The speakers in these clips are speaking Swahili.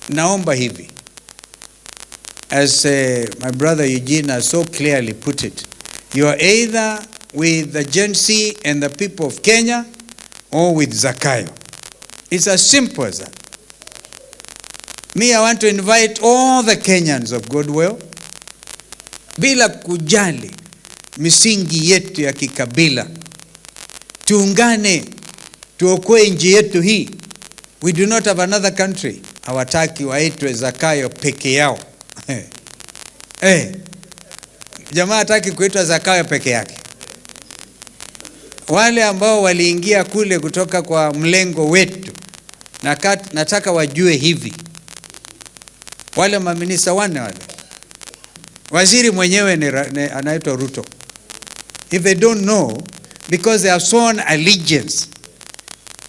Naomba hivi, as my brother Eugene has so clearly put it, you are either with the Gen Z and the people of Kenya or with Zakayo. It's as simple as that. Me, I want to invite all the Kenyans of goodwill, bila kujali misingi yetu ya kikabila, tuungane, tuokoe nchi yetu hii. We do not have another country. Hawataki waitwe Zakayo peke yao. Eh, jamaa hataki kuitwa Zakayo peke yake. Wale ambao waliingia kule kutoka kwa mlengo wetu, nataka wajue hivi, wale maminista wanne wale, waziri mwenyewe ni anaitwa Ruto. If they don't know, because they have sworn allegiance,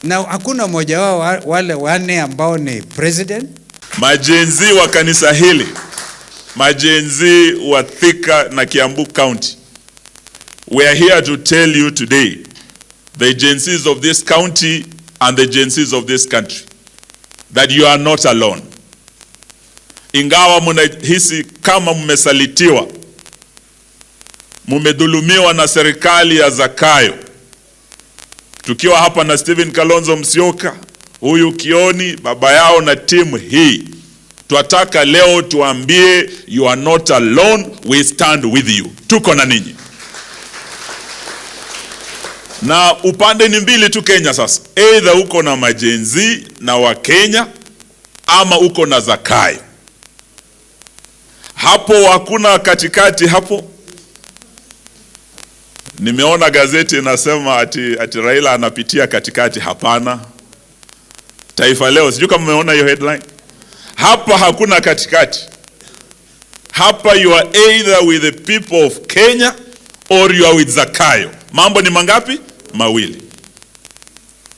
na hakuna mmoja wao wale wanne ambao ni president. Ma-Gen Z wa kanisa hili, ma-Gen Z wa Thika na Kiambu County, we are here to tell you today, the Gen Zs of this county and the Gen Zs of this country, that you are not alone. Ingawa mnahisi kama mmesalitiwa, mmedhulumiwa na serikali ya Zakayo, tukiwa hapa na Stephen Kalonzo Musyoka, huyu Kioni, baba yao na timu hii, twataka leo tuambie, you are not alone, we stand with you. Tuko na ninyi. Na upande ni mbili tu Kenya sasa, either uko na ma-Gen Z na Wakenya ama uko na Zakayo. Hapo hakuna katikati hapo. Nimeona gazeti inasema ati Raila anapitia katikati. Hapana. Taifa Leo, sijui kama umeona hiyo headline. Hapa hakuna katikati. Hapa you are either with the people of Kenya or you are with Zakayo. Mambo ni mangapi? Mawili.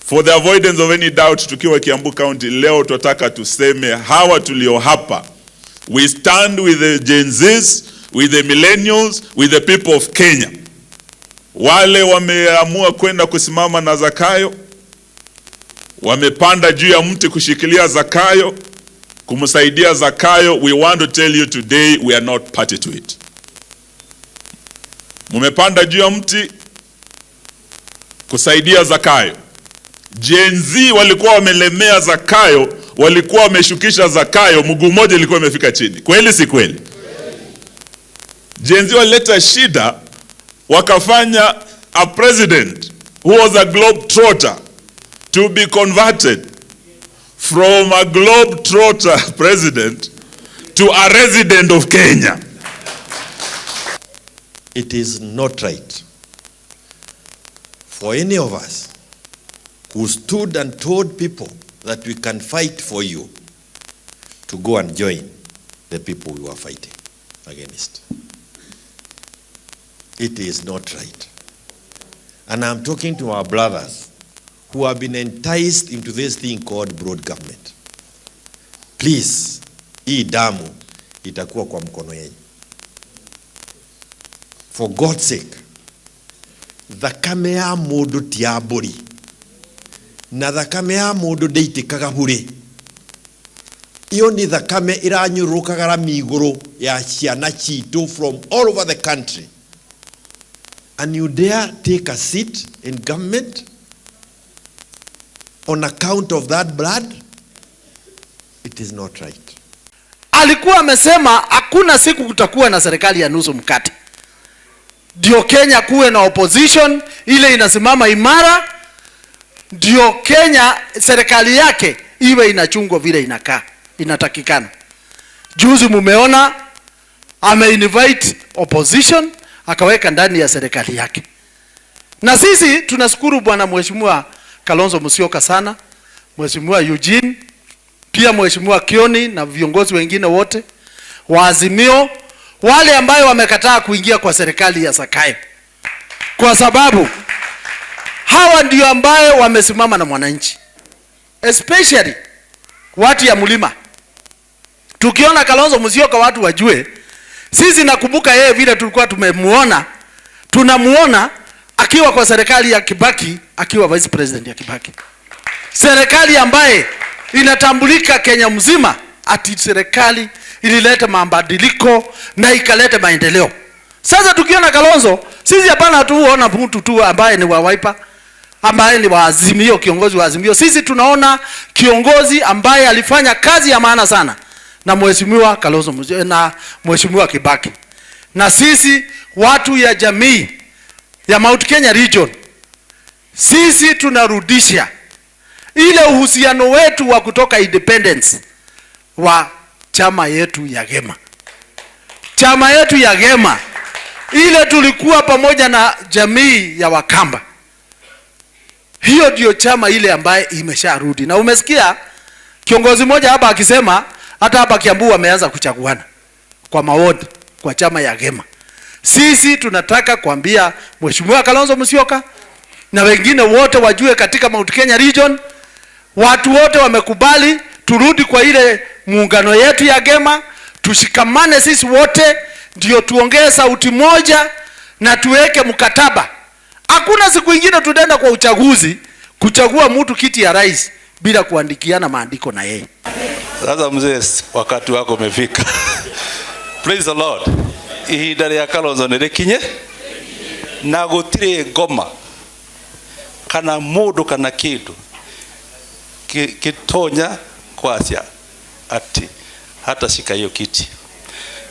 For the avoidance of any doubt, tukiwa Kiambu County leo tunataka tuseme hawa tulio hapa, we stand with the Gen Zs, with the millennials, with the people of Kenya. Wale wameamua kwenda kusimama na Zakayo, wamepanda juu ya mti kushikilia Zakayo, kumsaidia Zakayo, we want to tell you today we are not party to it. Mumepanda juu ya mti kusaidia Zakayo. Gen Z walikuwa wamelemea Zakayo, walikuwa wameshukisha Zakayo, mguu mmoja ilikuwa imefika chini. Kweli si kweli? Gen Z walileta shida, wakafanya a president who was a globe trotter to be converted from a globe trotter president to a resident of Kenya. It is not right for any of us who stood and told people that we can fight for you to go and join the people we were fighting against. It is not right. And I'm talking to our brothers who have been enticed into this thing called broad government. Please, hii damu itakuwa kwa mkono yenu. For God's sake, thakame ya mundu ti ya mbũri, na thakame ya mundu ndĩitĩkaga burĩ. Iyo ni thakame ĩranyũrũrũkaga rami igũrũ ya ciana citũ from all over the country, and you dare take a seat in government on account of that blood? It is not right. Alikuwa amesema hakuna siku kutakuwa na serikali ya nusu mkate, ndio Kenya kuwe na opposition ile inasimama imara, ndio Kenya serikali yake iwe inachungwa vile inakaa inatakikana. Juzi mumeona ame invite opposition akaweka ndani ya serikali yake, na sisi tunashukuru bwana Mheshimiwa Kalonzo Musyoka sana, Mheshimiwa Eugene, pia Mheshimiwa Kioni na viongozi wengine wote wa Azimio, wale ambayo wamekataa kuingia kwa serikali ya Zakayo, kwa sababu hawa ndio ambayo wamesimama na mwananchi, especially watu ya mlima. Tukiona Kalonzo Musyoka watu wajue, sisi nakumbuka yeye vile tulikuwa tumemuona, tunamuona akiwa kwa serikali ya Kibaki, akiwa vice president ya Kibaki, serikali ambaye inatambulika Kenya mzima. ati serikali ilileta mabadiliko na ikaleta maendeleo. Sasa tukiona Kalonzo, sisi hapana hatuona mtu tu ambaye ni wa Wiper, ambaye ni wa Azimio, kiongozi wa Azimio. Sisi tunaona kiongozi ambaye alifanya kazi ya maana sana na Mheshimiwa Kalonzo na Mheshimiwa Kibaki. Na sisi watu ya jamii ya Mount Kenya Region, sisi tunarudisha ile uhusiano wetu wa kutoka independence wa chama yetu ya Gema. Chama yetu ya Gema ile tulikuwa pamoja na jamii ya Wakamba. Hiyo ndio chama ile ambaye imesharudi. Na umesikia kiongozi mmoja hapa akisema hata hapa Kiambu wameanza kuchaguana kwa mawodi kwa chama ya Gema. Sisi tunataka kuambia Mheshimiwa Kalonzo Musyoka na wengine wote wajue katika Mount Kenya Region, watu wote wamekubali turudi kwa ile muungano yetu ya Gema, tushikamane sisi wote ndio tuongee sauti moja na tuweke mkataba. Hakuna siku ingine tutaenda kwa uchaguzi kuchagua mtu kiti ya rais bila kuandikiana maandiko na yeye. Sasa mzee, wakati wako umefika. Praise the Lord. Ihinda rĩa Kalonzo nĩ rĩkinye na gũtirĩ ngoma kana mũndũ kana kĩndũ kitonya kwasia ati hata shika hiyo kiti.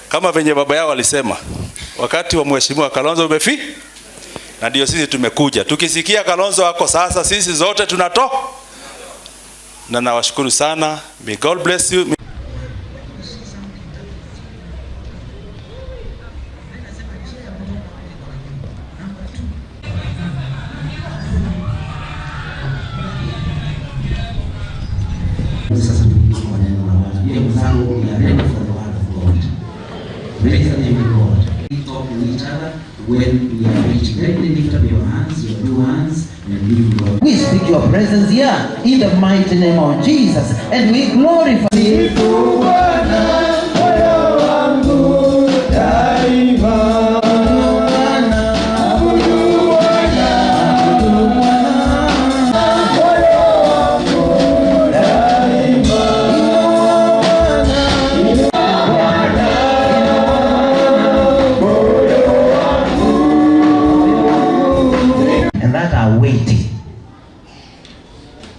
Kama venye baba yao alisema wakati wa Mheshimiwa Kalonzo umefi, na ndio sisi tumekuja. Tukisikia Kalonzo wako sasa, sisi zote tunato. Na nawashukuru sana. May God bless you. Praise the name of God. We talk to each other when we are preaching. Let me lift up your hands, your two hands, and give God. We speak your presence here in the mighty name of Jesus, and we glorify you.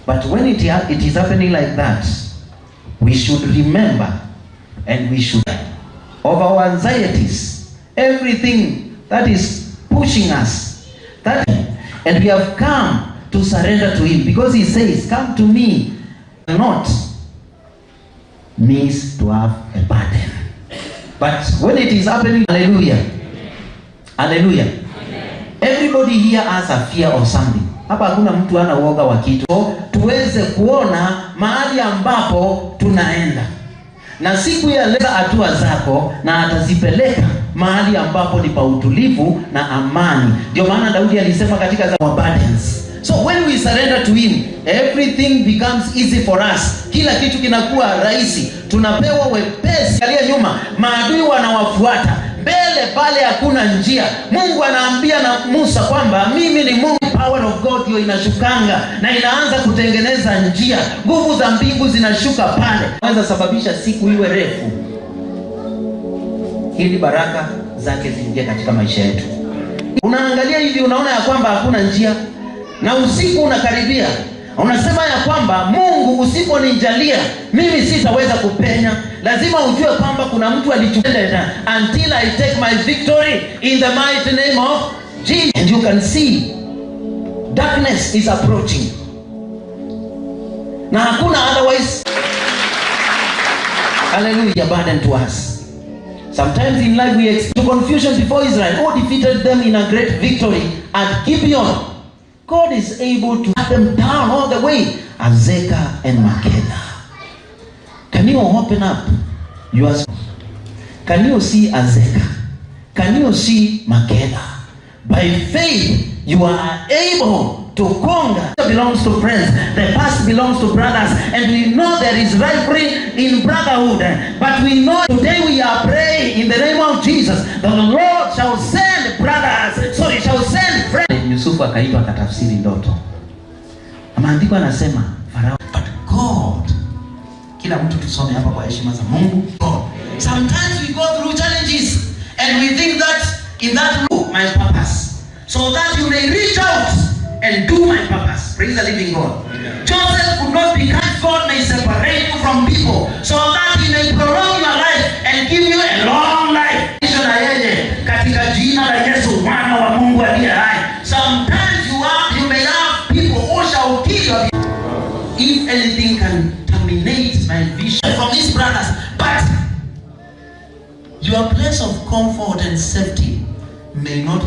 But when it is happening like that, we should remember and we should of our anxieties, everything that is pushing us, that, and we have come to surrender to him, because he says, come to me, not means to have a burden. But when it is happening, hallelujah, hallelujah. Everybody here has a fear of something. Hapa hakuna mtu ana uoga wa kitu. Tuweze kuona mahali ambapo tunaenda. Na siku ya leo hatua zako na atazipeleka mahali ambapo ni pa utulivu na amani. Ndio maana Daudi alisema katika za burdens. So when we surrender to him, everything becomes easy for us. Kila kitu kinakuwa rahisi. Tunapewa wepesi. Angalia nyuma, maadui wanawafuata. Mbele pale hakuna njia. Mungu anaambia na Musa kwamba mimi ni Mungu. Power of God hiyo inashukanga na inaanza kutengeneza njia. Nguvu za mbingu zinashuka pale. Inaweza sababisha siku iwe refu ili baraka zake ziingie katika maisha yetu. Unaangalia hivi unaona ya kwamba hakuna njia na usiku unakaribia. Unasema ya kwamba Mungu usiponijalia mimi sitaweza kupenya. Lazima ujue kwamba kuna mtu alichukua until I take my victory in the mighty name of Jesus. And you can see darkness is approaching. Na hakuna otherwise. Hallelujah, burden to us. Sometimes in life we experience confusion before Israel. God defeated them in a great victory at Gibeon. God is able to cut them down all the way. Azekah and Makeda. Can you open up your... Can you see Azekah? Can you see Makeda? By faith, you are able to conquer. It belongs to friends. The past belongs to brothers. And we know there is rivalry in brotherhood. But we know today we are praying in the name of Jesus that the Lord shall send brothers. Sorry, shall send friends. Yusufu akaitwa akatafsiri ndoto. Maandiko anasema Farao, but God, kila Kila mtu tusome hapa kwa heshima za Mungu. God. Sometimes we go through challenges and we think that in that my purpose, so that you may reach out and do my purpose. Praise the living God. Joseph could not be cut. God may separate you from people so that he may prolong your life and give you a long life. Na yeye katika jina la Yesu mwana wa Mungu aliye hai. Sometimes you may have people who shall kill your. If anything can terminate my vision from these brothers, but your place of comfort and safety may not